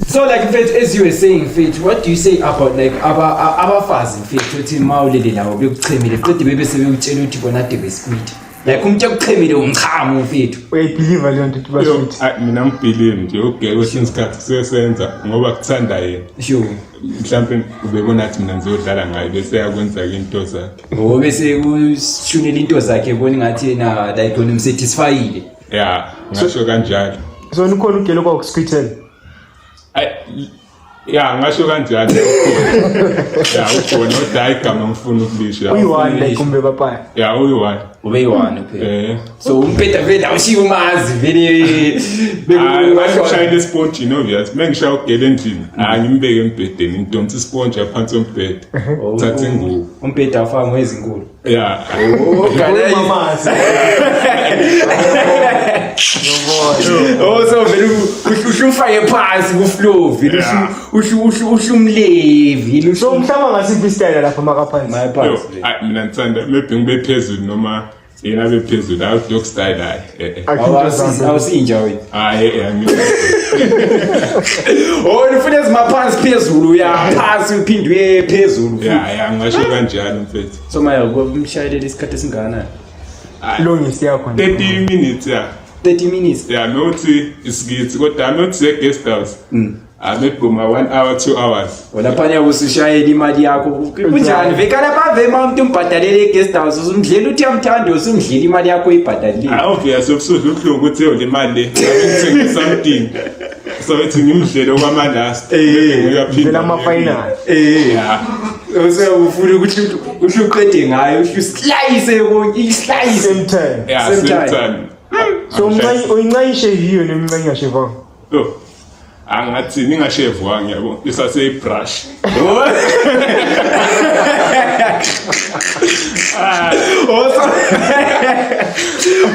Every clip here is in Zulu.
So like mfethu, as you were saying mfethu, what do you say about like abafazi mfethu, uthi mawulele labo bekuchemile, qede bebe sebekutshela ukuthi bona ade besquid, like umuntu ekuchemile umchamo mfethu? Uyayibhiliva leyo nto ukuthi Yo, baswitch? ayi, mina ngibhilive nje ugeke kwesinye isikhathi kusesenza ngoba kuthanda yena. Mhlawumpe ubebona athi mina ngizodlala ngaye, bese yakwenza-ke into zakhe. Oh, bese kushunela into zakhe, bona ngathi yena like wena umsatisfyile. Ya, ngasho kanjalo. So nikhona ugele kwakusquithela? Ayi, ya, ngasho kanjalo, ukhona. Ya, ukhona, kodwa hayi igama ngifuna ukulisho, ya. Uyi-one like kumbe bapaya? Ya, uyi-one. Ube yi-one kuphela? Eh. So umpeda vele awushiye umazi vele. Hayi, ngishayela isponjini, obvious. Uma ngishaya ukugela endlini, hayi, ngimbeke embhedeni, ngidonsa isponji aphansi kombhede, thatha ingubo. Umbheda awufaka ngezinkulu? Ya. Mamazi. Oh, so vele uhlufake phansi ku-floor vele? Uhlumlevi. So mhlawumbe ngasiphi isitayela lapha makaphansi? Yo, Mayephansi vele. hayi, mina ngithanda maybe ngibe phezulu noma yena abe phezulu. Hayi, dog style, hayi, eh, eh. Akho into zakho. Awusinja wena? Hayi, eh, Oh, nifuna ezimaphansi phezulu, uya phansi uphinde uye phezulu? Ya, ngasho kanjalo mfethu. So maya kumshayelela isikhathi esingakanani? Longest yakho nje. 30 minutes, ya. 30 minutes? Ya, nothi isikithi, kodwa nothi ye-guest house, maybe uma 1 hour, 2 hours. Laphana usushayela imali yakho kunjani vekala bavema umuntu umbhadalele e-guest house, usumdlela uthi uyamthanda, usumdlela imali yakho oyibhadalile. Hayi, obvious, ubusudla ubuhlungu ukuthi yo, le mali le ngabe ngithenge something, so ethi ngimdlele okwamalast. Dlela ama-final. Ya. Ufuna ukuthi uhle uqede ngayo, uhle uslayise konke, islice. Same time. Ya. Same Same time. time. So uyincanyishe yiyo nemncane ngashevanga? Yo, angathi ningashevwanga, yabo, isaseyibrush.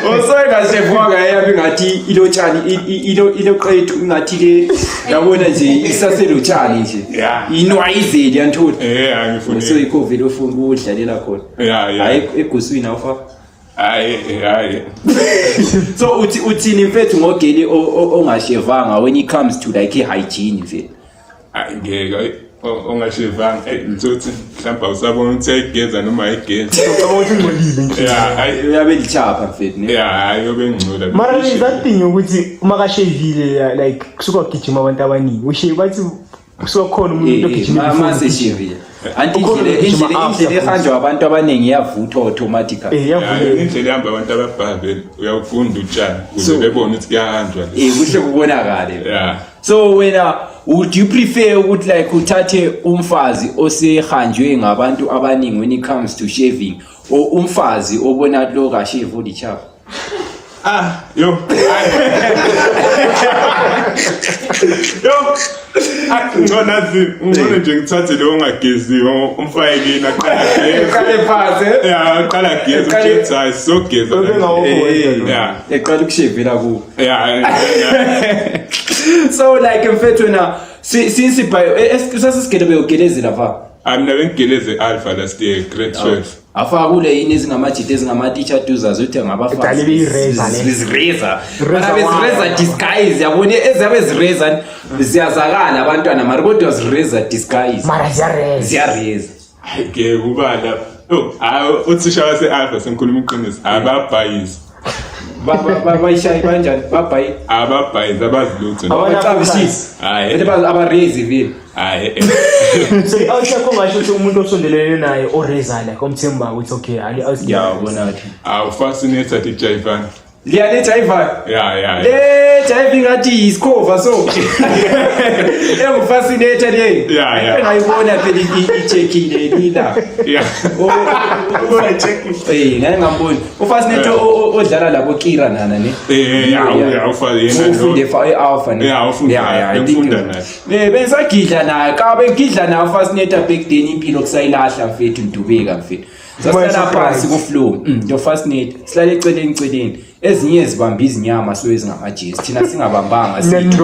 Osengashevwanga eyami ngathi ilotshani, iloqethu ngathi le, yabona nje, isaselotshani nje. Inwayizeli yanthola. Eh, angifuni. So yikho vele ofuna ukudlalela khona? Ya. Hayi, eguswini awufa? Hayi, hayi. So uthi uthini mfethu ngogeli ongashevanga when it comes to like i-hygiene mfethu? Hayi, ngeke, ongashevanga, eh, ngithothi mhlawumbe awusabona ukuthi ayigeza noma ayigeza. Ucabanga ukuthi ingcolile nje. Ya, hayi. Uyabe lichapha mfethu, ne? Ya, hayi, yobe ngcola. Mara there's that thing yokuthi uma kashevile, ya, like kusuka kugijima abantu abaningi, ushe bathi kusuka khona umuntu ogijima before Mase ugijima. shevile anti Ukhona indlela ogijima indlela after indlela ehanjwa abantu abaningi iyavuthwa automatically. Eh, Ya, iyavuleka. indlela ihamba abantu ababhave, uyawufunda utshani ukuze bebone ukuthi kuyahanjwa le. Eh, kuhle kubonakale. Ya. So wena would you prefer ukuthi like uthathe umfazi osehanjwe ngabantu abaningi when it comes to shaving, or umfazi obona lo kashave ulichapha? Ah, yo. Yo. Ah, ngcono azi, ngcono nje ngithathe lo ongageziwe, umfake kini aqala ageze. Eqale phansi, eh? Ya, aqala ageze, uthi hayi, sizogeza. Ube ngawukho wena lo. Ya. Eqala ukushevela kuwo. Ya. So like mfethu wena since by sasisigele beyogelezela fa? Ah, mina bengigeleze Alpha last year, grade 12. Afaka kule yini ezingamajita, ezingamatitsha duzazo, uthi Dala ibiyi-razor le. zireza Razor wire. bezireza disguise, yabona, ezabe zireza ziyazakala abantwana mara, kodwa zireza disguise. Mara ziyareza. Ziyareza. Hayi ke, kubala. Oh, hayi, uthisha wase Alpha, sengikhuluma iqiniso, ababhayizi. Bayishaye kanjani babhayi? Ababhayizi abazi lutho. Abacabishisi. Hayi. Vele abarezi vele. Hayi. So i-out yakho ngasho ukuthi umuntu osondelene naye oreza, like omthembayo ukuthi okay, ali out. Ya, ubona ukuthi Awufascinate athi Jaivan. Liya le jive. Ya. Le jive ngathi isikhova, so engufascinator le. Ya. Engayibona phela i-checkile lila. Eh, ngake ngambona ufascinator odlala labo Kira nana ne. Eh, ya, yena Ufunde fa e-Alpha ne? Ya, ufunda, Ya, I think bengifunda naye. Eh, bensagidla naye ka, bengidla naye ufascinator back then, impilo kusayilahla mfethu, ngidubeka mfethu. Sasihlala Surprise. phansi ku-flow, lo fascinator sihlala eceleni celeni. Ezinye zibamba izinyama so ezingamajezi thina singabambanga sithi.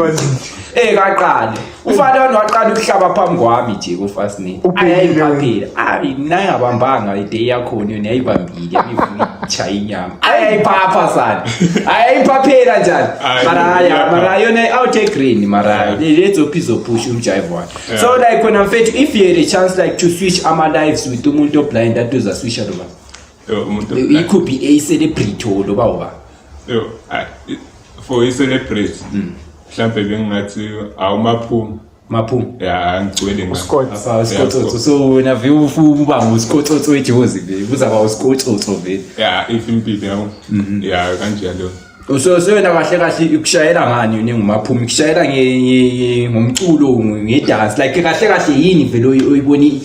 Kaqale. Ufana wani waqala ukuhlaba phambi kwami nje kufasini. Ayayiphaphela. Ayi mina ngabambanga ide yakhona yona yayibambile yabivuna inyama. Ayayiphapha sana. Ayayiphaphela njani? Mara ya mara yona out e green mara let's ophizophusha umjive wakhe. So like wena mfethu if you had a chance like to switch ama lives with umuntu oblind that uza switcha lo Yo, umuntu It could be a celebrity or loba uba. Yo, for i celebrity. Mhlambe bengingathi awumaphuma. Maphuma. Ya, ngigcwele nga. Scott. Apha uScotsotso so wena vele ufuna uba nguScotsotso wejozi vele uzaba uScotsotso vele. Ya, if impilo yabo. Ya, kanjalo. So wena kahle kahle ikushayela ngani yona ngumaphuma ikushayela ngomculo ngedance like kahle kahle yini vele oyiboni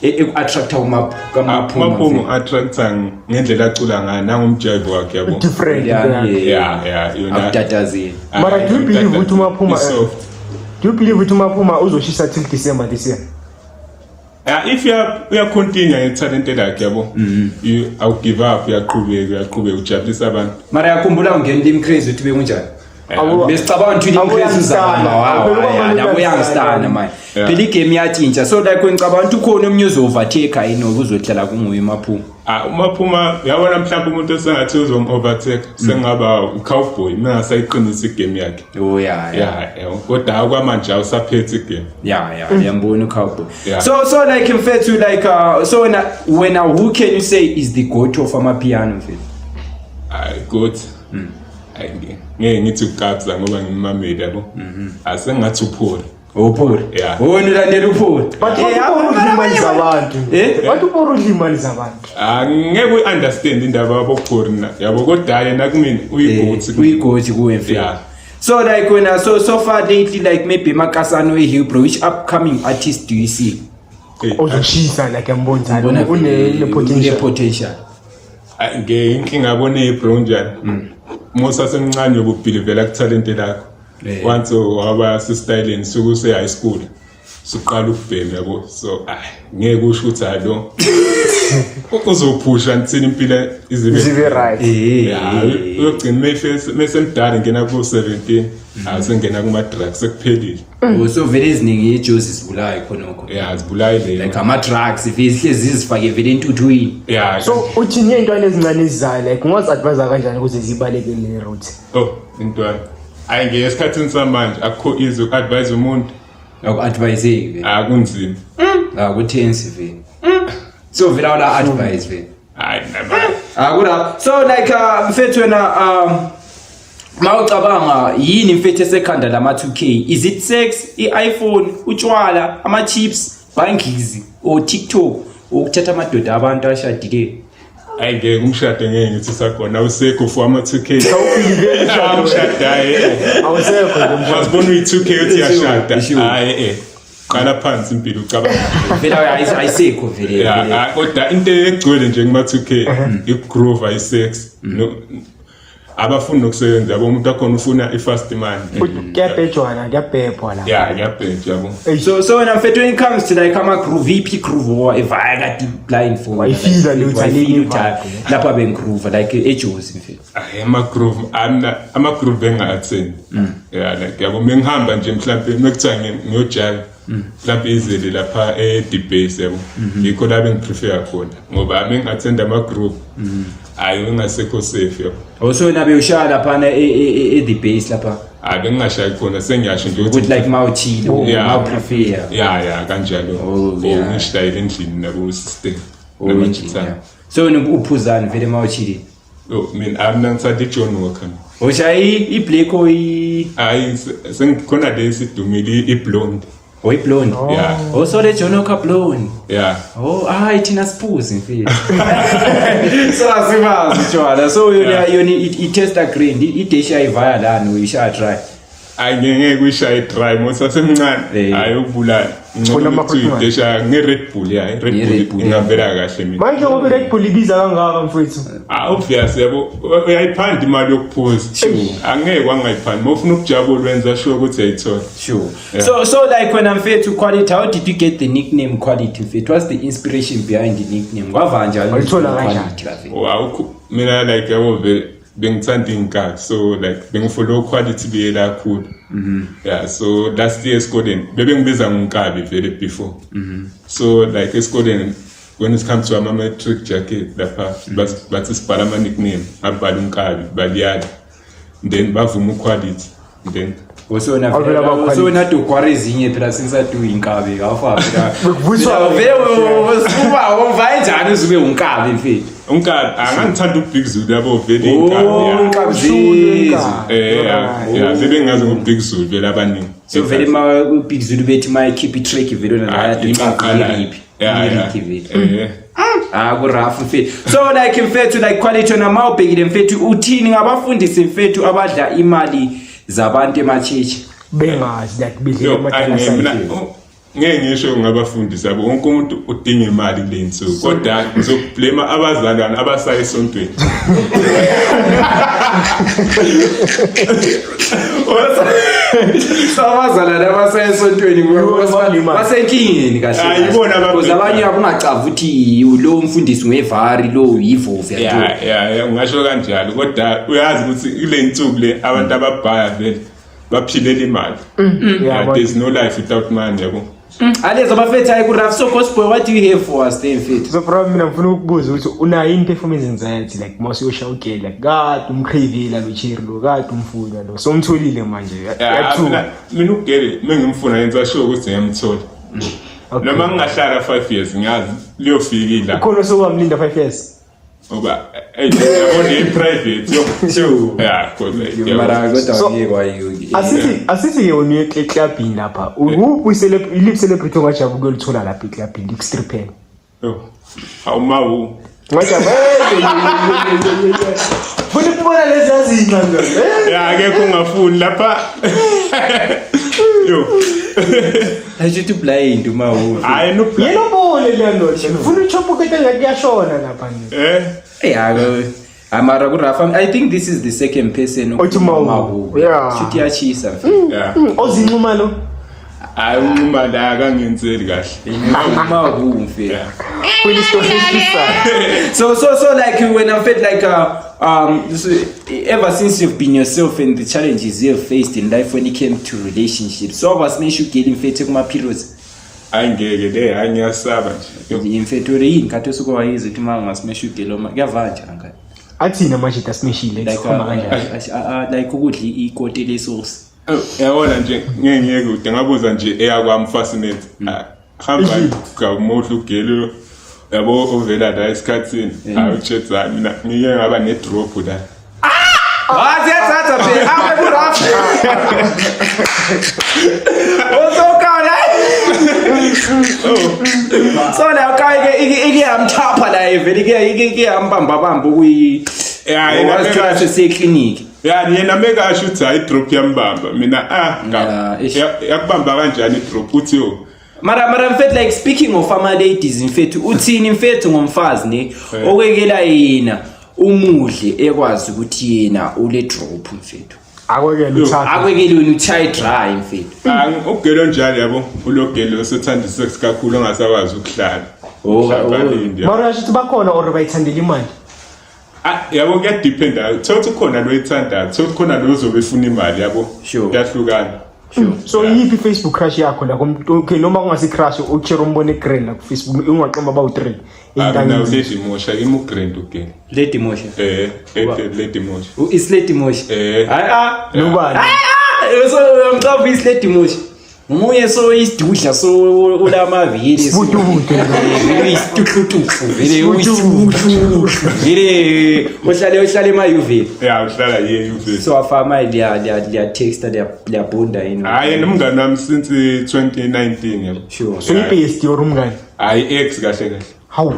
eku-attracta kumaphuma Maphuma attracta ngendlela acula ngayo nangomjive wakhe yabo. Different. Yeah, Yeah, yeah, yona. Akutatazeli. Mara do you believe ukuthi uMaphuma Soft. Do you believe ukuthi uMaphuma uzoshisa till December this year? Yeah, if you uya continue ngetalent lakhe yabo. You awu give up uyaqhubeka uyaqhubeka ujabulisa abantu. Mara yakhumbula ungena Lim Crazy ukuthi bekunjani? Besicabanga ukuthi Lim Crazy uzahamba wawo. Nabo youngstana manje. Phela igame iyatshintsha. So like ngicabanga ukuthi ukhona omunye uzo-overtake yini uzohlala kunguye uMaphuma. Ah, uMaphuma uyabona mhlawumbe umuntu osengathi uzom-overtake sengaba ucowboy mengasayiqinisa igame yakhe. Oh yeah. Yeah, kodwa okwamanje awusaphethe igame. Yeah, ngiyambona ucowboy. So like mfethu like so wena who can you say is the goat of amapiano mfethu? Hayi goat. Hayi ngeke ngithi ukabza ngoba ngimameli yabo. Asengathi uphori. Uphori. Yeah. Wena ulandela uphori. But uphori udla imali zabantu. But uphori udla imali zabantu. Ah, ngeke uyi-understand indaba yabophori na. Yabo kodwa yena kumina uyigoat. Uyigoat kuwe mfethu. Yeah. So like when so far lately like maybe Makasano eHillbrow, which upcoming artist do you see? Ozoshisa like yambonzana une potential. Potential. Ngeke inkinga yabona eHillbrow njani. Musa semncane ububhilivela ku talent lakho. Once waba sestyleni suku se high school. Suqala ukubhema yabo. So ngeke usho ukuthi alo uzophusha ntsini impilo izibe right. Uyogcina mesemdala ngena ku 17 asengena kuma drugs sekuphelile. So vele eziningi ijozi zibulayo khonokho. Yeah, zibulayo le. Like ama drugs vele sihlezi zifake vele entuthwini. Yeah. So uthi ngentwana ezincane ezizayo like ungazi advise kanjani ukuze zibaleke le route? Oh, intwana. Ayi ngesikhathini samanje akukho easy uku-advise umuntu. Aku-adviseki vele. Akunzima. Akutensi vele. So vele awula advice vele. Hayi naba. Akura. So like mfethu wena mawucabanga yini mfethu esekhanda lama 2K? Is it sex, i-iPhone, utshwala, ama chips, bangizi or TikTok ukuthatha amadoda abantu ashadileyo? Hayi ngeke umshado ngeke ngithi sakhona awusekho for ama 2K. Umshado hayi. Awusekho nje umshado. Wasibona uyi 2K uthi yashada. Hayi Qala phansi impilo ucabanga. Vele ayisekho vele. Yeah, kodwa into egcwele nje kuma 2K i-groove ayi-sex. No abafuni nokusebenza yabo umuntu akhona ufuna i-fast money. Kuyabhejwana, kuyabhebhwa la. Yeah, kuyabhejwa yabo. So wena mfethu when it comes to like ama groove, VP groove or evaya kade blind for. Wayifila le uthi Wayifila uthi lapha bengigroove like eJozi mfethu. Hayi ama groove amna ama groove benga-attend. Yeah, like yabo mengihamba nje mhlambe mekuthiwa ngiyojive. Mhlambe izele lapha e-debase yabo. Yikho la bengiprefer khona ngoba mengi-attend ama groove. Hayi ngingasekho safe yabo. Oh so wena bewushaya lapha e the base lapha. Hayi bengingashayi khona sengiyasho nje ukuthi like mawuthile mawu prefer. Yeah, kanjalo. Oh, yeah. Ngishayile endlini naku system. Oh, yeah. So wena uphuzani vele mawuthile? Oh, mina mina ngithanda i-John Walker. Ushaya i-black or i Hayi sengikhona le sidumile i-blonde. Oh, i-blonde. Yeah. Oh, so le John Walker blonde. Yeah. Oh, hayi thina siphuzi mfethu. So asibazi tshwala. So yona yona i-tester green, i-dash ayivaya lana uyishaya dry. Hayi ngeke kuyishaye dry mosasemncane. Hayi ukubulala. Ngcono ukuthi idesha nge-Red Bull ya, i-Red Bull ingavela kahle mina. Manje ngoba i-Red Bull ibiza kangaka mfethu. Ah obvious yabo uyayiphanda imali yokuphuza. Angeke wangayiphanda. Mawufuna ukujabula wenza sure ukuthi uyayithola. Sure. So like when mfethu Quality, how did you get the nickname Quality mfethu? What's the inspiration behind the nickname? Kwava kanjani? Wayithola kanjani? Wow, mina like yabo vele Bengithanda iy'nkabi, so like bengifollow Quality Biyela kakhulu. Yeah, so last year esikoleni bebengibiza ngonkabi vele before. So like esikoleni when it comes to ama-matric jacket lapha, bathi sibhala ama-nickname, abhala unkabi, baliyala, then bavuma uQuality, then Usona Awuvela ba-Quality. usona dogwara ezinye phela since inkabi kafa phela. Bekuvuswa- Vele uba uva njani uzube unkabi mfethu. Unkabi angangithanda uBig Zulu, yabo, vele inkabi. Oh, Yeah. inkabi zizwe. Yeah, vele ngingazi ngo-Big Zulu vele abaningi. So vele ma Big Zulu bethi ma keep i-track vele wena Ah, la imaqala. yiphi. Yeah. Yiphi vele. Ah, ku-rough mfethu. So like mfethu, like Quality, wena ma ubhekile mfethu, uthini ngabafundisi mfethu abadla imali zabantu emachechi? Bengazi like bedlela Yo, amadala. ayi, mina side. oh, ngeke ngisho ngabafundisi abo, wonke umuntu udinga imali kule nsuku, kodwa ngizokublame abazalwane abasaye esontweni. So abazalwane abasesontweni Imali. basenkingeni kahle. Ah, ibona kahle. Because abanye abungacava ukuthi lo mfundisi ngevari, lo yivovi. Ya, ungasho kanjalo, kodwa uyazi ukuthi kule nsuku le abantu ababhaya vele baphilela imali. Yeah, there's no life without money, yabo. Alezo bafethu, hayi ku-rough. So Ghost, what do you have for us then mfethu? So bro, mina ngifuna ukubuza ukuthi unayo yini performance anxiety, like mase uyoshaya ugele, like kade umcravela lo cherry lo, kade umfuna lo, so umtholile manje? Ya, Yathuka. mina ugele mengimfuna yenza sure ukuthi ngiyamthola. Noma ngingahlala 5 years, ngiyazi liyofika ila. Ukhona sokwamlinda 5 years? Ngoba ey, yabona i-private yo. Sure. Yeah, kodwa yabo. Mara kodwa So- ngeke kwayiyo. Asithi ke wena uye eclubini lapha, uphi iliphi celebrity ongajabula ukuyolithola lapha eclubini likustriphele? Yo. Hawu mawu. Ungajabula funa ukubona lezi azinqa nje, eh? Ya, akekho ungafuni lapha. Yo. Asho blind uma u. Hayi no. Yena ubone leyo ndoda funa uchopo kete ngathi kuyashona lapha nje. Yeah, amara ku-rough. I think this is the second person Othi Mawu. Yeah. Shuthi iyachisa mfethu. Ozinquma lo. Hayi, uma la akangenzeli kahle. Mawu mfethu. Funa isitori esifisayo. So like when I felt like so, ever since you've been yourself and the challenges you have faced in life when it came to relationships, so abasinesho ugeli mfethu kuma periods? Hayi ngeke le, hayi ngiyasaba nje. Yo. Mfethu yini khathi osuke wayiza ukuthi uma ungasimesha ugeli oma kuyava njani ngani? Athina manje dasimeshile Like sikhuluma kanjani? Like ukudla ikote lesource. Oh, yabona nje ngeke ngiye kude, ngabuza nje eyakwami Fascinate. Hamba kamuhle ugelo yabo ovela la esikhathini, hayi uchetha mina ngike ngaba ne drop la. Ah, siyathatha phela abe ku-rough usokala. So la kaye ke ikuyamthapha la vele ikuyambamba bamba kuyi Ya, yena wazithola sesiyekliniki. Yani yena mekasho ukuthi hayi, drop yambamba, mina ah Ya, ish. Yakubamba kanjani i-drop, uthi yo. Mara mfethu, like speaking of ama ladies mfethu, uthini mfethu ngomfazi ne okwekela yena umudle ekwazi ukuthi yena ule drop mfethu? Akwekela uthatha. Akwekele wena uchayi dry mfethu. Ah, ugelo njalo yabo, ulogelo osethanda isex kakhulu ongasakwazi ukuhlala. Oh, Mhlawumbe oh. alinde, yabo. Mara uyasho ukuthi bakhona or bayithandela imali? Ah, yabo, kuyadependa, thola ukuthi ukhona lo oyithandayo, thola ukuthi khona lo ozobe efuna imali, yabo. Kuyahlukana. So iyiphi i-Facebook crush yakho la okay, noma kungasi crush, ucherry umbone grand la ku-Facebook, ungaqamba bawu-three? Ah, mina uLady Mosha kimi ugrand ugele. Lady Mosha? Eh, Lady Mosha. Is Lady Mosha? Eh. Hayi ah. Nobani? Ah, so uyamcava is Lady Mosha. Nguye so isidudla, so ulamavili. Isibutubutu. Isituhlutuhlu vele, uyisibutubutu vele, ohlale emayuveni. Ya, uhlala ye uvele. So afama liya texta, liya bonda yini? Hayi, nomngani wami since 2019, yabo. So i-best or umngani? Hayi, ex kahle kahle. Hawu.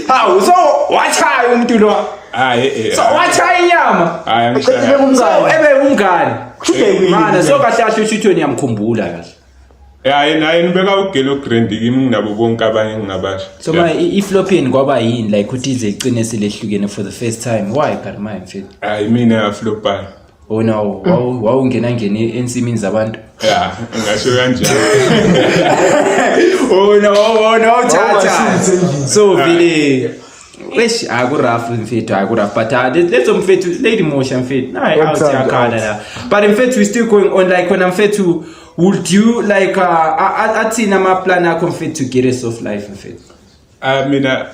Hawu, so wachaya umuntu lo? Hayi eh. So wachaya inyama? Hayi, Ebe angishaya. So umngani. ebe umngani. Kushuthi Mana so kahle kahle usho ukuthi wena uyamkhumbula kahle. Ya, yena nibeka ugelo grand kimi nginabo bonke abanye ngingabasho. So ma i-flop yeni kwaba yini, like ukuthi ize igcine selehlukene for the first time? Why Karma mfethu? Hayi, mina yaflopayo. Oh no, wawungena ngene ensimini zabantu. Ya, ngasho kanjalo. Oh no, oh no, tata. Wawungasuthi endlini. So vele Eish, akurafu mfethu, akurafu, but let's mfethu, Lady Mosha mfethu, nayi out Uyakuthanda, yakhala la. But mfethu, we still going on, like wena mfethu, would you like athini ama-plan akho mfethu to get a soft life mfethu? Ah, mina,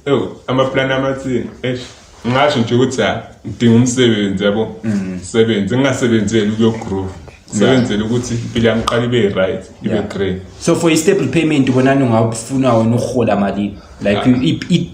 oh, ama-plan amathini, eish, ngingasho nje ukuthi ha, ngidinga umsebenzi, yabo, sebenze, ngingasebenzeli ukuyogroove, ngisebenzele ukuthi impilo yami iqale ibe right, ibe great. So for i-stable payment, ubonani ungafuna wena ukuhola malini, like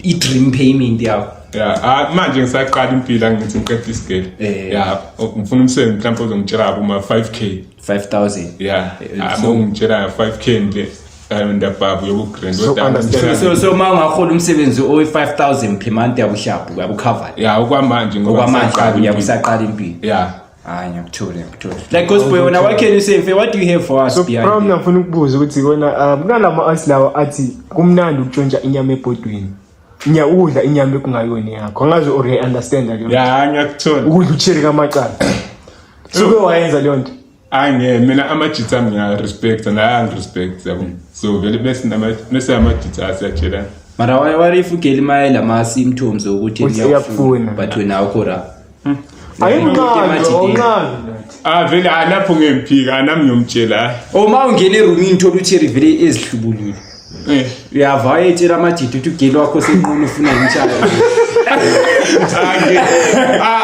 i-dream payment yakho? Ya, ah, manje ngisaqala impilo, angithi ngiqeda isigele. Ya, ngifuna umsebenzi mhlawumbe ozongitshela abo ma-5K. 5000. Ya. Ah, so- ungitshela 5K nje and above yobu grand. So understand. So ma ungahola umsebenzi oyi-5000 per month, yabuhlaphu yabucovered? Ya, okwamanje ngoba Okwamanje. ngisaqala impilo. Yakusaqala impilo. Ya. Hayi, ngiyakuthola, ngiyakuthola. Like Gospel, wena, what can you say mfe? What do you have for us So behind bro, there? ngifuna ukubuza ukuthi kona kunalama artists lawa athi kumnandi ukutshontsha inyama ebhodweni, nya udla inyama ekungayona yakho, angazi or you understand leyo? Ya, ngiyakuthola. Ukudla ucherry kamacala, suke wayenza leyo nto? Ange, mina amajitha ami ngiyarespect, naye angirespect, yabo, so vele bese bese amajitha asiyatshelana. Mara what if ugeli maye lama-symptoms okuthi Uthi uyakufuna, uyakufuna. but wena awukho ra? Ayimnqandi, Emajiteni. awunqandi. Ah, vele, ah, lapho ngiyemphika, ah, nami ngiyomtshela, hayi. Or ma ungena erumini, thola ucherry vele ezihlubulile, uyava ayetshela amajida ukuthi ugeli wakho senqunu, ufuna imshaya.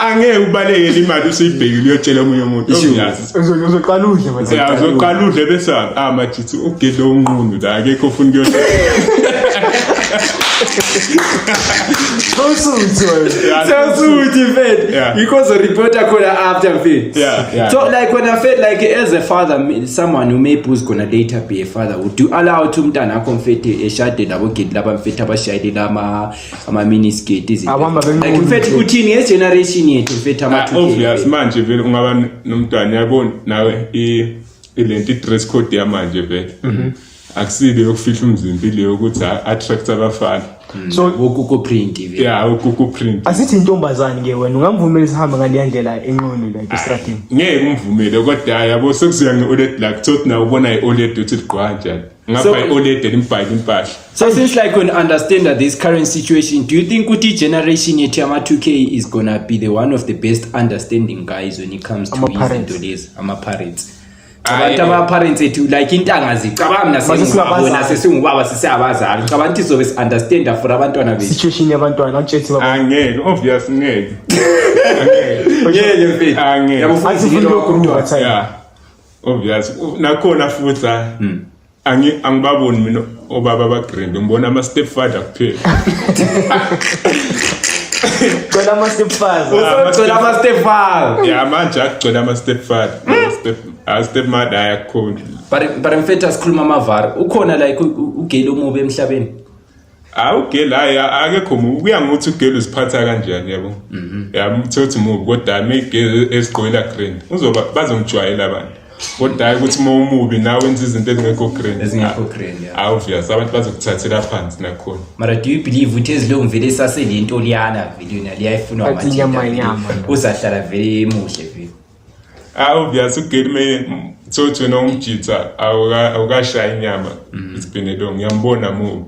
Angeke ubalekele imali usuyibhekile uyotshela omunye umuntu. Isho. Obvious. Uzoqala udle manje. Ya, uzoqala udle bese, ah, majithi ugeli unqunu la, akekho ofuna ukuyotshela. Sewusuthi wena. Sewusuthi mfethu. Yeah. Yikho uzoreporta khona after, mfethu. Yeah. So like when I felt like as a father, someone who maybe who's gonna later be a father, would you allow ukuthi umntana akho mfethu eshade labo gedi laba mfethu abashayelele ama mini skirt, izinto? Abahamba benqunu Like mfethu, nje. uthini ngegeneration yethu mfethu, ama Ah, 2K? obvious, manje vele ungaba nomntwana, yabona nawe ilento i-dress code yamanje vele akusile yokufihla umzimba, ile yokuthi attract abafana. So wokuko print vele. Ya, ukuku print. Asithi intombazane ke, wena ungamvumela sihambe ngaleya ndlela enqunu like estradini? Ngeke umvumele, kodwa hayi, yabo, sekuzoya nge-oled lakhe, thothi nawe ubona i-oled ukuthi ligqoka kanjani, ngapha i-oled elimbhaka impahla. So since like when understand that this current situation, do you think ukuthi generation yethu yama 2K is gonna be the one of the best understanding guys when it comes to Ama-parents. izinto lezi, ama-parents? Ayi, Abantu ama-parents ethu, like intanga zicabanga mina Mase singabazali. sengubabona sesingubaba, sisiyabazali, ngicabanga ukuthi sizobe si-understanda for abantwana bethu. Situation yabantwana akutshethi baba. Angeke, obvious, ngeke, angeke. Ngeke mfethu. Angeke. Yabo, futhi Athi ufuna ngeke. ukuyogroova time. Ya, obvious, nakhona futhi, ah, angibaboni mina obaba abagrand, ngibona ama-step father kuphela. Cela ama step father. Usogcwele ama-step father. Ya, manje akugcwele ama-step father, step, ah, step mother ayakhona. But mfethu, asikhuluma amavari, ukhona like ugeli omubi emhlabeni? Hayi, ugeli, hayi, akekho mubi, kuya ngokuthi ugeli uziphatha kanjani, yabo. Ya, mthothi mubi, kodwa mayigeli ezigqokela grand uzoba bazomjwayela abantu, kodwa hayi ukuthi uma umubi nawe wenza izinto ezingekho grand. Ezingekho grand, yeah. Ah, obvious, abantu bazokuthathela phansi nakhona. Mara do you believe ukuthi ezilungu vele saselento liyana vele yona liyayifunwa? Athi inyama, inyama. Uzahlala vele emuhle vele. Ah, obvious, ugeli me thothi wena umjitha awukashaya inyama, it's been a long, ngiyambona mubi,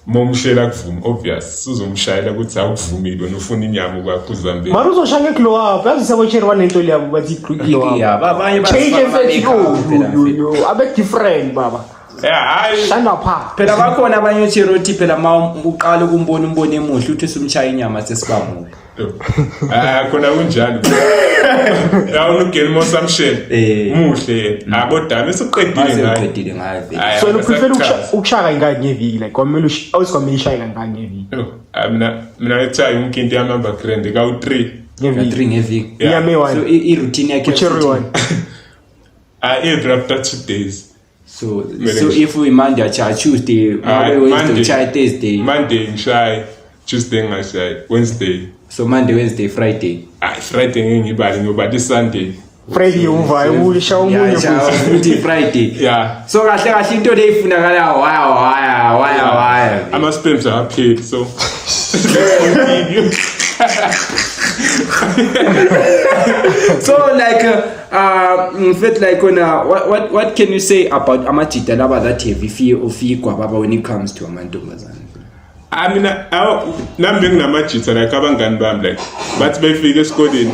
uma umshela kuvuma, obvious uzomshayela ukuthi awukuvumile, wena ufuna inyama kwakho uzambeni. Mara uzoshaya nge-glow up, yazi sabo-cherry banento leyabo bathi i-glow up. Yeah, abanye Change bazifaka mfethu, ama-makeup yo, phela, yo, yo, yo, abe different baba. Ya, hayi. Shana pha. Phela bakhona abanye ocheroti phela, ma uqala ukumbona umbone emuhle, uthi usumshaya inyama sesibamubi. Ah, khona kunjalo, yawona ugeli mosamshela muhle yena, ah, kodwa bese uqedile Mase ngaye. uqedile ngayo vele. Hayi, So uprefer akasakuchazi. ukushaya kangaki ngeviki, like kwamele awuthi kwamele ishaye kangaki ngeviki? Yo, ah, mina ngithiwa yonke into yami hamba grand kawu-3. Ngeviki. 3 ngeviki. Yeah. Inyama So eyi-one. i-routine yakhe Ucherry futhi- one. Ah, every after 2 days. So Kumele so if we Monday achaya, Tuesday, Ah, Monday, Wednesday Monday. uchaya, Thursday. Monday ngishaye, Tuesday ngingashayi, Wednesday. So Monday, Wednesday, Friday. Ah, Friday ngeke ngibale, ngiyobala i-Sunday. Friday uvaye ushaya omunye Yeah, shaya futhi. futhi Friday. Yeah. So kahle kahle into le ifunakala waya waya waya waya. Ama-sperms awapheli, so let's continue. So like in fact like on what can you say about amajita laba that have fear of igwababa when it comes to amantombazane? Ah mina awu nami benginamajitha like abangani bami like bathi befika esikoleni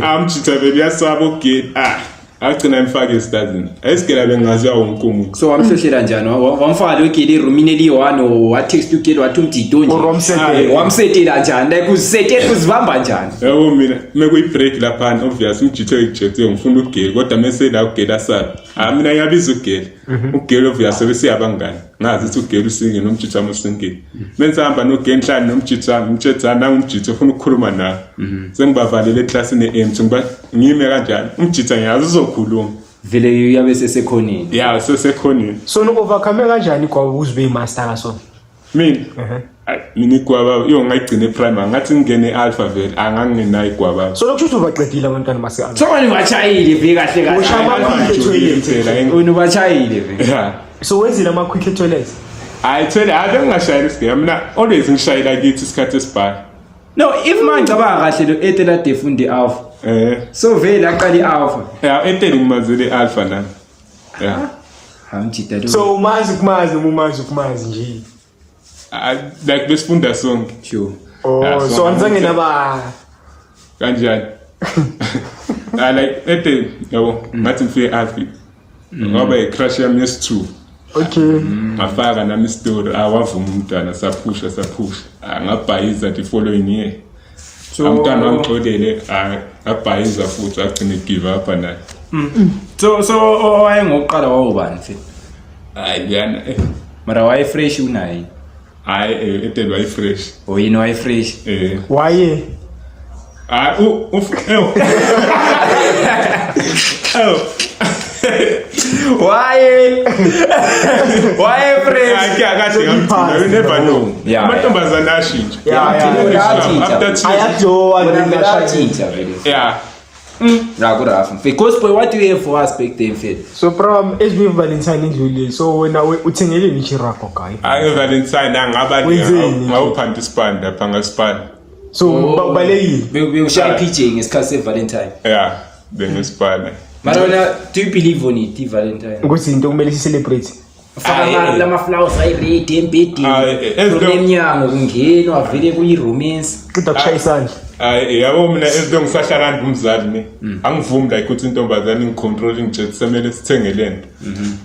amjitha vele uyasaba ukugela ah agcina emfake esitazini ayisigela bengaziwa wonke umuntu. So wamhlohlela njani? Wamfaka lo geli erumini eliyi-one or watext ugeli wathi umjito nje? Or wamsetela. Wamsetela njani? Like uzisetela uzibamba njani? Yabo mina mekuyi-break laphana obvious umjitho engijethwe ngifuna ugeli kodwa mese la ugeli asala. Ah mina ngiyabiza ugeli. Ugeli obvious sebesiyabangani. Ngazi ukuthi ugeli usingile nomjitho wami usingile. Mensihamba nogeli ngihlala nomjitho wami ngitshethana nangumjitho ufuna ukukhuluma nawe. Sengibavalele eklasini e-empty ngiba ngime kanjani. Umjitho ngiyazi uzokhuluma. Vele uyabe sesekhoneni. Ya sesekhoneni. So no-overcome kanjani igwaba ukuze ube yi-master kaso? Mina Ay, mina igwaba yo ngayigcina e-primary ngathi ngingene e-alpha vele angangingenayo igwaba. So lokhu kusho ukuthi ubaqedile abantwana base-alpha. So wena ubachayile ve kahle kahle. Ushaya ama-quick etoilet. Phela Wena ubachayile ve. Yeah. So wenzile ama-quick etoilet. Hayi thele hayi bengingashayeli isigela mina always ngishayela kithi isikhathi esibhala. No, if mangicabanga kahle lo Ethel ade efunde i-alpha. So vele aqala i-alpha. Yeah, Ethel ngimazele i-alpha nami. Yeah. Hamjita lo. So umazi ukumazi noma umazi ukumazi nje. Ah, like besifunda sonke. Sure. Oh, Yeah, so so anizange naba Kanjani? Ah like Ethel yabo ngathi ngifike e-alpha. Ngoba i-crush yami yesi-2. Okay. Ngafaka nami isitori awavuma umntwana saphusha saphusha. Ah, ngabhayiza the following year. So Umntwana wangixolele ah, ngabhayiza futhi agcine give up naye. So owayengokuqala wawubani mfethu? Hayi liyana Mara waye fresh unaye. hayi Ethel waye fresh. O yini waye fresh? Waye Hayi u u ew. Ew. Waye waye fresh. Hayi kahle ngamgcina you never know. Yeah. Amantombazane ashintsha. Yeah. After 2 years. Ayaglowa Wena then vele ashaya. atshintsha vele. Yeah. La ku rough. Mfethu, Ghost boy, what do you have for us back then mfethu? So prom HB Valentine indlulile. So wena uthengeleni ichirakho guy. Hayi Valentine angaba Wenzeni? ngawuphanda isipani lapha ngasipani. So ubalekile. Bewushaya PJ ngesikhathi se-Valentine. Yeah, bengisipana. Mara wena do you believe on it i-Valentine? Ukuthi into kumele si-celebrate. Faka Aye. lama flowers ayi-ready embhedeni. Aye, Room emnyango kungenwa vele kuyi-romance. Qeda kushaya isandla. Hayi yabo mina ezinto ngisahlala ngumzali ne. Angivumi like ukuthi intombazane ingicontrol ingitshela semele sithenge lento.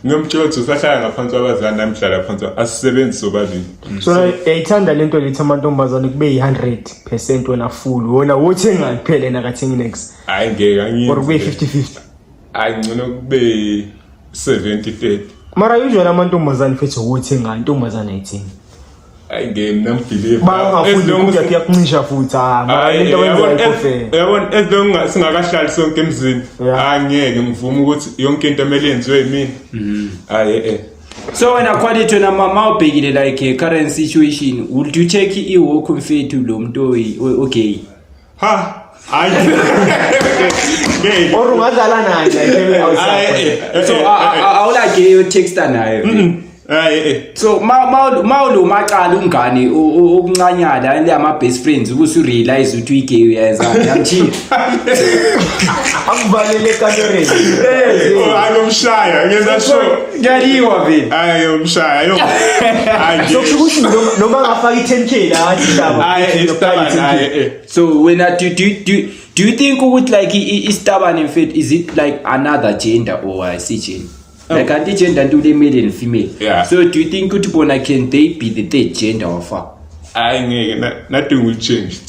Ngiyomtshela ukuthi usahlala ngaphansi kwabazali nami ngihlala phansi asisebenzi sobabili. So yayithanda lento lethi amantombazane kube yi-100% wena full. Wona wothengani kuphela yena akathengi next. Hayi ngeke angiyenzi. Or kube 50-50. Hayi ngcono kube 70 30. Mara usually amantombazane futhi wothengani intombazane ayithengi. Hayi ngeke mina ngibelieve. Bangafuni ukudla kuyakuncisha futhi ah mara lento abayenzayo ayikho fair. Yabona as long singakahlali sonke emzini Yeah. angeke ngivume ukuthi yonke into emele yenziwe yimina. Hayi eh. So wena quality wena mama ubhekile like current situation would you check i-walk mfethu lo muntu okay Ha hayi. Ngeke. Or ungadlala naye like Hayi outside. eh. So awula gay otexta naye vele. Hayi eh. So mawulo maqala umngane okuncanyana le ama best friends ukuthi urealize ukuthi uyigay uyenza yamthiya. Akuvalele ekamereni. Oh ayomshaya ngenza sure. Ngiyaliwa vele. Ayomshaya yo. Hayi. So kusho ukuthi noma ngafaka i-10k la athi hlaba. Hayi isitabane hayi eh. So wena do you think ukuthi like isitabane mfethu is it like another gender or ayisi gender? Like anti gender nto le male and female. Yeah. So do you think ukuthi bona can they be the third gender or fuck? Hayi ngeke nothing will change.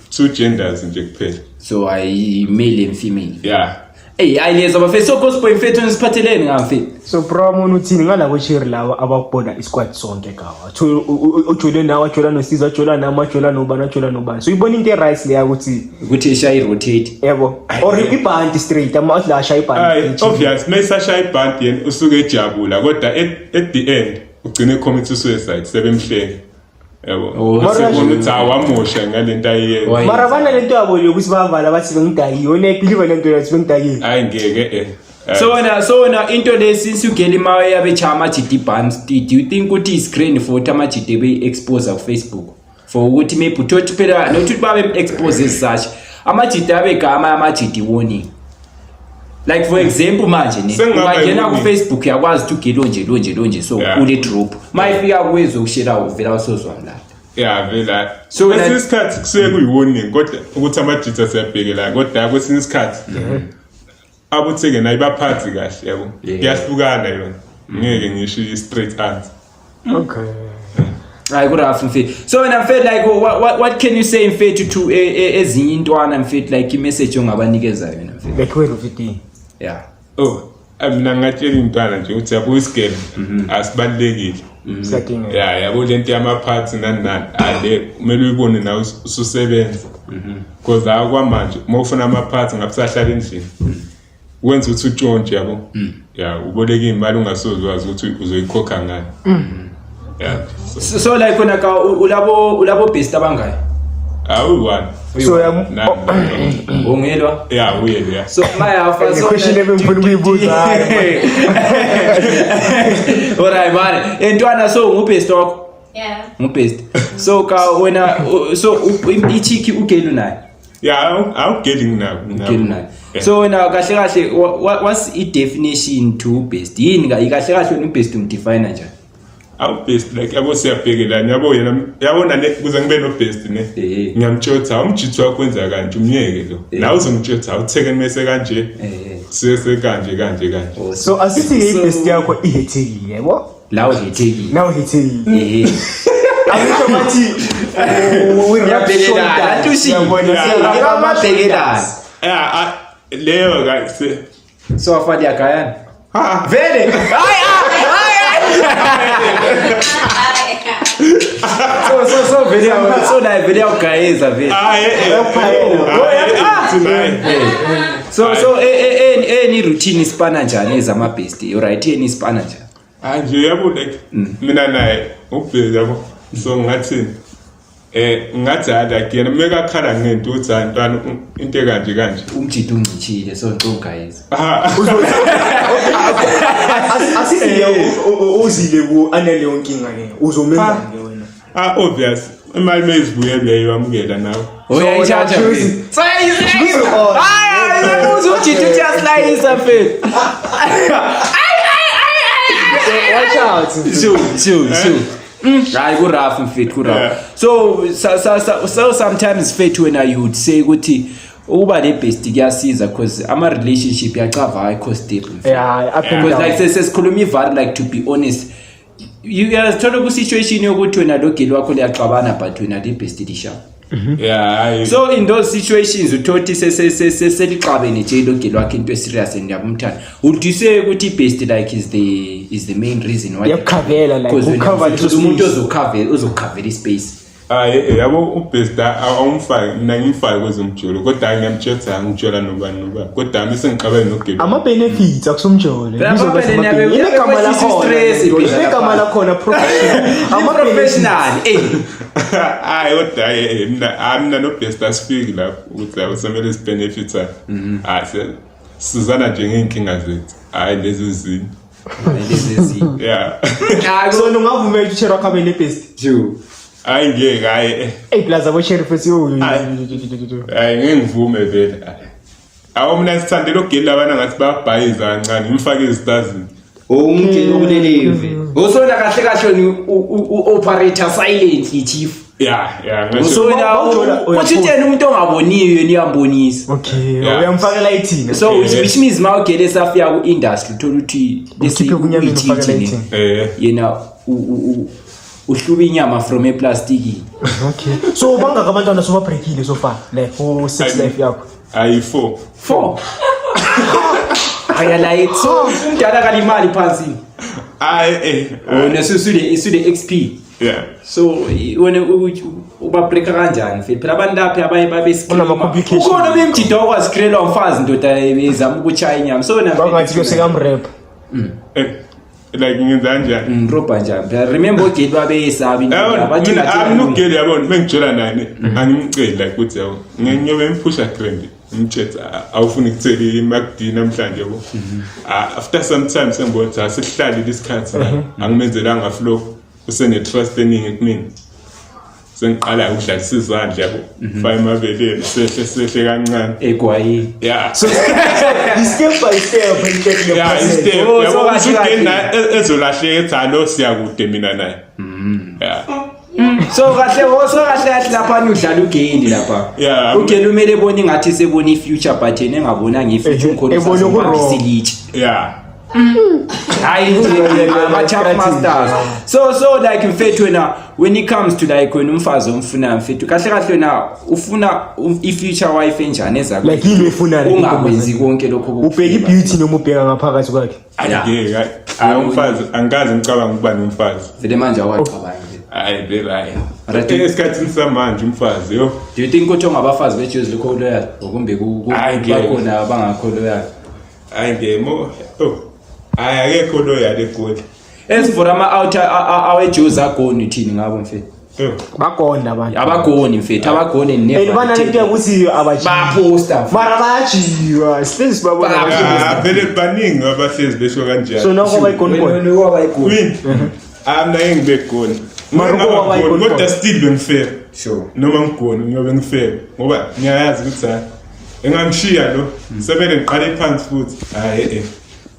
Two genders nje kuphela. So I male and female. Yeah. Hey, ayilezwa bafethu so gospel mfethu nisiphatheleni ngamfethu. So bro mona uthini ngalabo cherry laba abakubona isquad sonke gawa. Ujule nawe ajola noSizo ajola nami ajola nobani ajola nobani. So ibona into eright leya ukuthi Ukuthi eshaye i-rotate. yebo or ibhanti straight ama athi la shaya Hayi ibhanti. obvious mayisashaya ibhanti yena usuke ejabula kodwa at the end ugcine commit suicide sebemhleka. Yabo. Oh, Sebona ukuthi awamosha ngalento ayiyenza. Why? Mara bana lento yabo yokuthi bavala bathi bengidakiwe. Wena ibelieve lento yathi bengidakiwe. Hayi ngeke eh. So wena into le since ugeli ma yabe cha ama GD bans do you think ukuthi is grand for ukuthi ama GD be expose ku Facebook for ukuthi maybe uthothi phela not ukuthi babe expose as such ama GD abe gama ama GD warning like for example manje ne Sengingaba ungangena ku yi-warning. Facebook uyakwazi ukuthi ugeli onje lonje lonje so Yeah. ule drop mayifika kuwezo kushela uvela usozwamlanda. Ya vela. So Kwesinye isikhathi kusuke kuyi-warning kodwa ukuthi amajitha siyabhekela kodwa kwesinye isikhathi abutheke nayo ibaphathi kahle yabo. Kuyahlukana yona. Ngeke ngisho i-straight answer. Okay. Hayi ku-rough mfethu. So wena mfethu like what can you say mfethu to ezinye intwana mfethu like i-message ongabanikeza yona mfethu? Like wena ufiti. Yeah. Oh, mina ngingatshela intwana nje ukuthi yabo isigele asibalulekile. Siyadingeka. Ya yabo lento yamaphathi nani nani ale kumele uyibone nawe ususebenza. Because akwamanje uma ufuna amaphathi ngabe usahlala endlini. Wenza ukuthi utshontshe yabo. Ya uboleka imali ungasoze wazi ukuthi uzoyikhokha ngani. Ya. So So like wena ka ulabo best abangayi? awu-one. So yam Ungelwa? Ya uye ya. So maya Le question ebengifuna ukuyibuza, hayi. Alright man. Entwana so ngubest wakho? Yeah. Ngubest. So ka wena so ichiki ugelu naye. Ya awugeli nginako. Ugelu naye. So wena kahle kahle what's i definition to best? Yini kahle kahle wena ubest umdefine kanjani? Awubest like yabo siyabhekelana yabo yena yabona ne kuze ngibe no best ne. Ngiyamtshotha umjithu wakho wenza kanje umyeke lo. Nawe uzomtshotha awutheke mese kanje. Sese kanje kanje kanje. So asithi i-best yakho ihethekile yabo? La uhethekile. Nawe uhethekile. Angisho bathi we rub shoulders. Yabhekelana. Ya leyo ka So afadi yagayana. Ha Vele. Hayi hayi. So vele so la vele uyagayeza vele. Hayi So eni routine isipana njani ezama best? Alright eni isipana njani? Ah nje yabo like mina naye ubheka yabo. So ngathi ngathi hayi yena mekakhala ngento uthi hayi ntwana into ekanje kanje umjidi ungcitshile so ngicogayeza Asisiye uzile ku analeyo nkinga ke uzomenza ke wena. Ah obvious imali meyizibuyela uyayamukela nawe. Uyayithatha. So hayi uzujidi uthi aslayisa mfethu. Watch out. Sure. Hayi ku rough mfethu ku rough. So sometimes mfethu wena you would say ukuthi ukuba le best kuyasiza because ama relationship yacava ayikho stable. Yeah, up and Because down. like sesikhuluma ivari like to be honest you uyazithola ku situation yokuthi wena lo girl wakho liyaxabana but wena le best lisha. Yeah. So in those situations uthothi selixabene nje lo girl wakhe into serious and yabumthanda. Would you say ukuthi best like is the main reason why? Iyakukhavela like ukukhavela umuntu ozokhavela uzokhavela ispace. Hayi yabo ubest awumfaki mina ngimfaki kwezomjolo kodwa ngiyamtshetha ngitshola nobani nobani kodwa mina sengixabene nogeli. Ama benefits akusumjolo. Igama lakhona. Igama lakhona professional. Ama professional. Eh. Hayi kodwa mina mina no best asifiki lapho ukuthi awusamele sibenefita. Hayi sizana nje ngeenkinga zethu. Hayi lezi zinto. Lezi zinto. Yeah. So ungavumela ukuthi Cherry wakho abe ne best. Hayi ngeke hayi. Ey plaza bo Cherry futhi yo. Hayi ngeke ngivume vele. Awu mina sithandela ogeli labana ngathi bayabhayiza kancane ngimfake izitazini. Umgeli okuleleyo vele. Usona kahle kahle ni u-operator silently chief. Yeah, yeah ngisho. Usona uthi yena umuntu ongaboniyo yena uyambonisa. Okay, uyamfakela ithini. So which means mawugele safika ku industry uthola ukuthi ukhiphe kunyameni ufakela ithini. Yena uhluba inyama from eplastiki. Okay. So bangaka abantwana soba breakile so far like for sex life yakho. Ayi 4. 4. Ayala so umdala kalimali phansi. Ayi wena usule XP. Yeah. So wena uba breaka kanjani mfethu? Phela abantu lapha abaye babe scream. Ukhona bemjida okwascreenwa umfazi ndoda ezama ukuchaya inyama. So wena bangathi kuyosekamrap. Like ngenza kanjani? Ngirobha njani? Phela remember ogeli babeyesaba into. Bathi mina ugeli yabona mengitshola nani angimceli like ukuthi yabo ngiyobe ngiphusha grand ngimtshetha awufuni ukuthela iMacD namhlanje yabo. After some time sengibona ukuthi asihlalile isikhathi angimenzelanga flow usene trust eningi kumina. Sengiqala ukudlalisa izandla yabo faka emabeleni sehle kancane egwayi. Yeah. So step by step and get your yeah step yabo ezolahleka ethi alo siyakude mina naye. Yeah. So kahle, so kahle kahle lapha udlala ugeli lapha. Yeah. Ugeli umele ebone ngathi sebona i-future, but yena engabonanga i-future, Eh, ukhona ebona oku-wrong. usasilitshe. Yeah. Hayi nje ama-chap masters. So like mfethu, wena when it comes to like wena umfazi omfunayo, mfethu, kahle kahle wena ufuna i-future wife enjani ezakho? Like yini oyifunayo? Ungakwenzi konke lokho. Ubheka i-beauty noma ubheka ngaphakathi kwakhe? Angeke, hayi. Hayi, umfazi angikaze ngicabanga ukuba nomfazi. Vele manje awacabangi? Hayi vele, hayi. Right. Esikhathini samanje umfazi, yo. Do you think ukuthi ongabafazi beJozi lokho loyal okumbe Hayi, ngeke. bakhona abangakho loyal? Hayi ngeke mo. Oh. Hayi, akekho loyal eGoli. As for ama-outer aweJozi agoni, uthini ngabo, mfethu? Yo. Bagonda abantu. Abagoni, mfethu, abagoni. And banalento yokuthi abajiyi. Baposta. Mara bayajiwa, sihlezi sibabona. Ah, vele baningi abahlezi besho kanjalo. So noko bayigoni bona? Win. Ah, mina ngeke ngibe goli. Mara Ngeke uko ngaba waba goli, igoli. kodwa still bengifair. Sure. Noma ngigoni ngiyobe ngifair ngoba ngiyayazi ukuthi hayi engangishiya lo sebele ngiqale phansi futhi, hayi eh.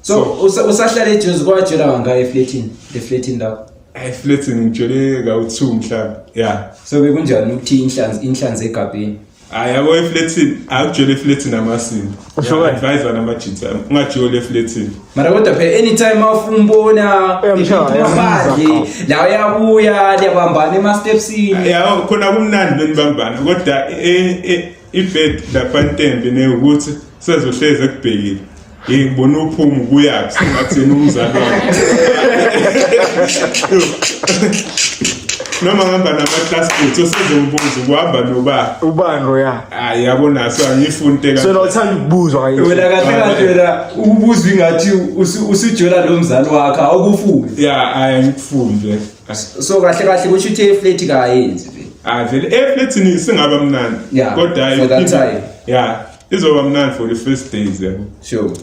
So usahlala eJozi, kwajela kangaka efletini, efletini lapho? Hayi, flatini ngijole kawu-2 mhlawumbe, yeah. So bekunjani ukuthi inhlanzi egabheni? Hayi yabo, efletini akujole, efletini amasimba. Usho kanje? Advisor namajitha, ungajoli efletini. Mara kodwa phela anytime mawufumbona Uyamshaya, phandle la, uyabuya liyabambana ema-stepsini. Yabo, khona kumnandi benibambana, kodwa ibed lapha ntembe ne ukuthi sezohlezi ekubhekile. Hey, ngibona uphuma ukuyaphi, sengathi yena umzali wakhe. Noma ngihamba nama-classmates, osezongibuza ukuhamba noba. Ubani roya? Hayi yabo, naso angiyifuni into So la uthanda ukubuzwa kanye. Wena kahle kahle wena ukubuzwa ingathi usujola lo mzali wakho, awukufuni. Ya, hayi, angikufuni nje. So kahle kahle kusho ukuthi eflat kayenzi vele? Ah, vele efletini singaba mnandi. Yeah, Kodwa hayi, for that time. Yeah, izoba mnandi for the first days, yabo.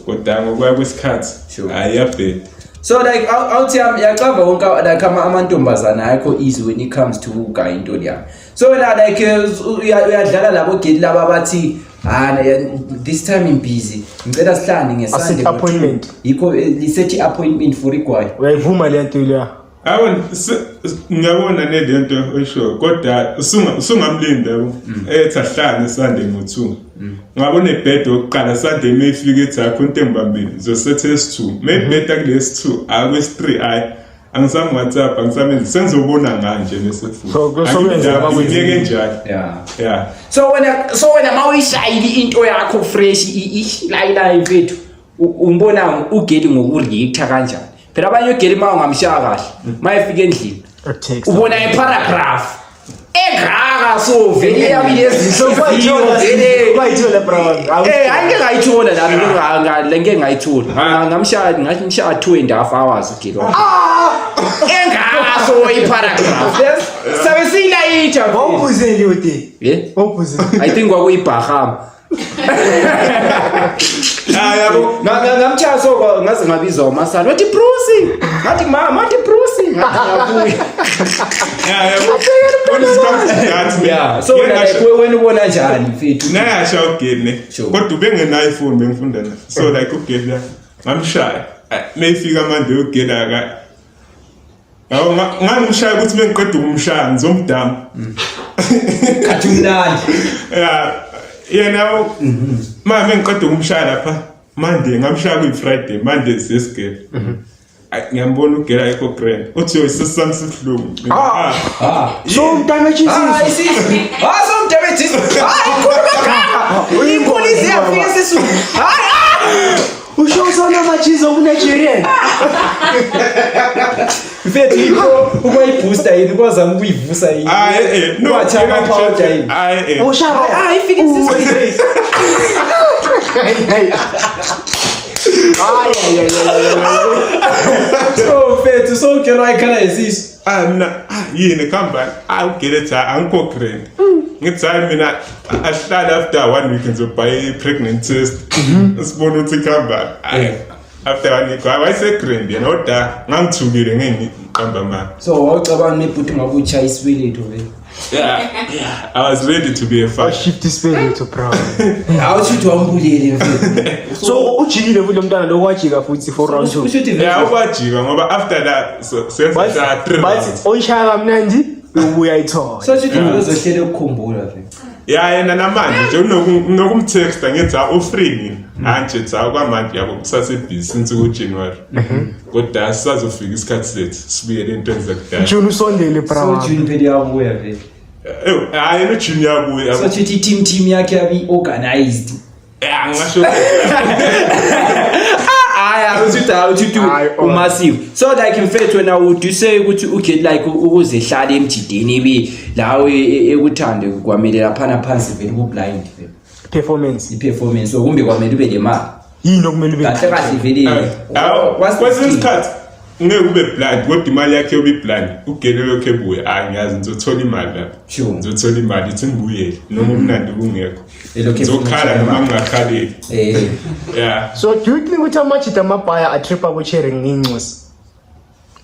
Kodwa ngokuya kwesikhathi, hayi, iyabheda. So like awuthi yami yacava wonke like amantombazana ayikho easy when it comes to ugaya into yami. So wena like uyadlala labo gate laba bathi, "Ah, this time I'm busy, ngicela sihlane ngeSunday." Aset appointment. Yikho lisethi appointment for igwayi. Uyayivuma le nto leya? Yabona, ngiyabona nele nto oyisho, kodwa usungamlinda, yabo, ethi ahlane Sunday ngo-2, ngabona ibhede yokuqala Sunday, mayifika ethi akho into engibambile, zosethe esi-2, mayibheda kulesi 2 akwesi-3, hayi, angisami WhatsApp, angisamenzi, sengizobona nganje bese futhi. So kwenzeka abakwenzile. Ngiyeke njalo. Yeah. So wena mawuyishayile into yakho fresh, ishilayilayi, mfethu, umbona ugeli ngokureacta kanjani? Phela abanye ugeli uma ungamshaya kahle, uma efika endlini Text. ubona iparagraph engaka, so vele yami lezinhliziyo vele. Bayithola, bro. Eh, angeke ngayithola nami, ngeke ngayithola. Ngamshaya, ngathi ngishaya 2.5 hours ugeli wami. Engaka so iparagraph. Yes. Sabe siyilayitsha. Wawuphuzeni ude? Yeah. Wawuphuzeni? I think kwakuyibhahama. Ah, yabo. Ngamtshaya so ngaze ngabizwa umasana, wathi, "Bruce," ngathi, "Mama," wathi, "Bruce," ngathi, "Ngiyabuya." Yeah, yabo. When it comes to that, man. Yeah, so wena like wena ubona njani, mfethu? Nayasha ugeli ne. Kodwa ubengenayo ifoni, bengifunda naye. So like ugeli la ngamshaya. Mayifika manje ugeli aka. Yabo, ngangimshaya ukuthi bengiqeda ukumshaya ngizomdama. Khathi umnandi. Yeah. Yena ma mengiqeda ukumshaya lapha Monday, ngamshaya kuyi Friday, Monday siyesigele. Ay, ngiyambona ugela ayikho grand. Uthi yo, isisu sami sibuhlungu. Mina, ah. Ah. So umntana Hayi Jesus. sisi. Ah, so mdebe sisi. Hayi, ikhulu kangaka. Ikhulu iziyafika sisu. Hayi ah. Usho usona machizo ku Nigerian. Mfethu, yikho ukwayibooster yini, kwazama ukuyivusa yini? Ah, eh, eh, no. Wathi ama-powder yini? Ah, eh, eh. Ushara. Ah, ifike isisu. Hey hey. Ay ay ay ay. So mfethu, so ugela wayekhala isisu. Ah, mina, ah, yini khamba, ah, ugele ethi, "Ah, angikho grand." Ngithi hayi, mina ahlale, after one week ngizobhaya i-pregnant test, sibone ukuthi kuhamba. Hayi, after one week, hayi, wayese-grand yena, kodwa ngangithukile, ngeke ngiqamba amanga. So wawucabanga nebhuti ngabe utshaya isibeletho vele? Yeah, I was ready to be a father. Shift isibeletho, bro. Awuthi ukuthi wambulele, mfethu. So ujikile futhi lo mntana lo, wajika futhi for round 2. Usho ukuthi Yeah, ukwajika ngoba after that, so senza three Bathi rounds. oyishaya kamnandi. Ubuya ayithole. So shuthi uzohlele ukukhumbula vele. Ya, yena namanje nje unokumtexta ngithi, "Ah, u-free nini?" Anje thi, "Ah, kwamanje yabo kusasebhizi since ku-January, kodwa sisazofika isikhathi sethu sibuyele entweni zakudala." June usondele, bra. So June phela iyabuya vele. Ewu, hhayi, yena uJune uyabuya. So shuthi i-team yakhe yabi organized. Ya, ngingasho. Hayi, uthi hayi, uthi Hayi, oh. umassive. So like, mfethu, wena would you say ukuthi uget like ukuze hlale emjideni ibe lawe ekuthande, kwamele laphana phansi vele ku-blind vele? Performance. I-performance, or kumbe kwamele ube le mali? Yini okumele ube? Kahle kahle vele. What's the Kwesinye key? isikhathi ngeke ube blind, kodwa imali yakhe yobe blind. Ugele lokhu ebuya, hayi, ngiyazi ngizothola imali lapha. Ngizothola imali, ithi ngibuyele noma umnandi kungekho. Elokhu efuna Ngizokhala ukuthola noma imali. ngingakhaleli. Ya. So do you think ukuthi amajita amabhaya atripa bo-cherry ngincosi?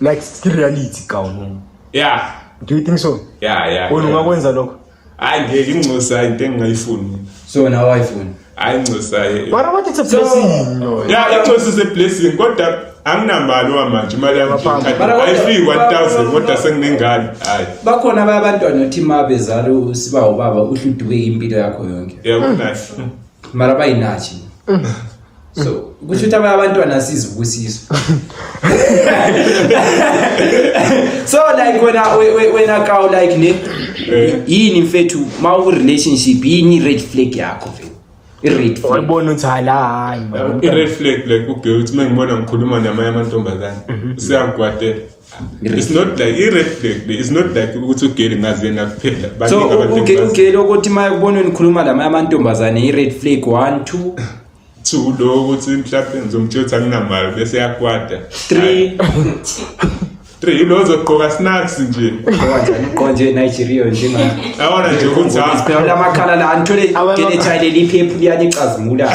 Like reality ka no? Ya. Do you think so? Ya. Wena ungakwenza lokho? Hayi, ngeke, incosi hayi, into engingayifuni mina. So nawe ayifuni? Hayi, incosi hayi. Mara what, it's a blessing, no? Ya, incosi is a blessing, kodwa anginamali wamanje, imali yami nje Ngaphambi. Mara kodwa- ayifiki 1000, kodwa senginengane, hayi. Bakhona abanye abantwana othi ma bezala usiba ubaba uhluduke impilo yakho yonke. Yabona. Mara bayinathi, so kusho ukuthi abanye abantwana sizibusiso. So like wena wena kaw, like ne, yini mfethu, ma u relationship, yini i-red flag yakho vele, i-red flag? Wayibona ukuthi hayi la, hayi man. I-red flag, like ugirl uthi uma ngibona ngikhuluma namanye amantombazane useyangigwadela. It's not like i-red flag le, it's not like ukuthi ugirl ngazi yena kuphela. So Baningi abantu engibaziyo. Ugirl ukuthi ma kubona nikhuluma lamanye amantombazane, i-red flag one, two? Two, lo ukuthi mhlawumbe ngizomtshela ukuthi anginamali bese yakwata. Three? Three, ilo ozogqoka snacks nje. Kanjani uqonje Nigeria njenga Yabona nje ukuthi ha phela lamakhala la anithole genethile leli-purple liyani cazimula.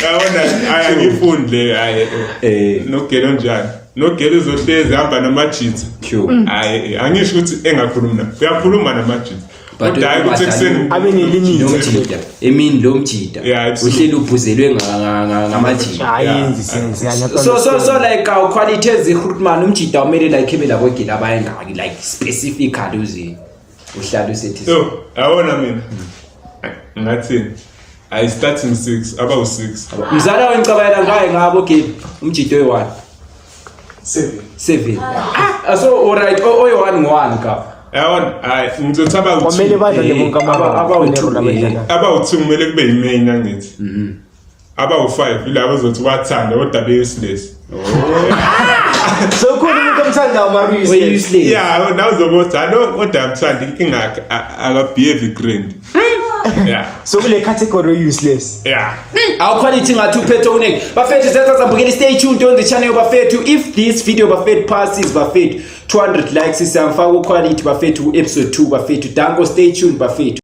Yabona, hayi, angifuni le, hayi. Nogirl onjani, nogirl uzohlezi hamba namajitha. Hayi, angisho ukuthi engakhulumi na, uyakhuluma namajitha, But kodwa hayi ukuthi ekuseni Abe nelimit. Lo mjida emini, lo mjida Yeah, absolutely. uhleli ubhuzelwe ngamajida. Hayi, yenzi sense yani. So like our quality as recruitment, umjida umele like ebe labo girl abayengaki, like specifically uze uhlale usethi? So yabona mina ngathini, I starting six, abawu-six. Mzala wengicabangela ngaye ngabo girl, umjida oyi-one? Seven. Seven. Ah, so alright, oyi-one ngo-one ka. Yabona, hayi, ngizothi Kwamele abawu-two. badlale bonke abawu-two, ama Abawu-two kumele kube yi-main, angithi abawu-five ilabo ozothi wathanda kodwa be-useless. So khona umuntu omthandayo mara useless? Oyi-useless. Ya, nawe uzobe alo, kodwa amthanda, inkinga yakhe akabehave grand, ya. So kule category useless? Ya. Our quality ngathi uphethe okuningi, bafethu. Zetha sambukeli, stay tuned on the channel, bafethu. If this video, bafethu, passes, bafethu, 200 likes, siyamfaka uquality, bafethu, ku episode 2, bafethu. Danko, stay tuned, bafethu.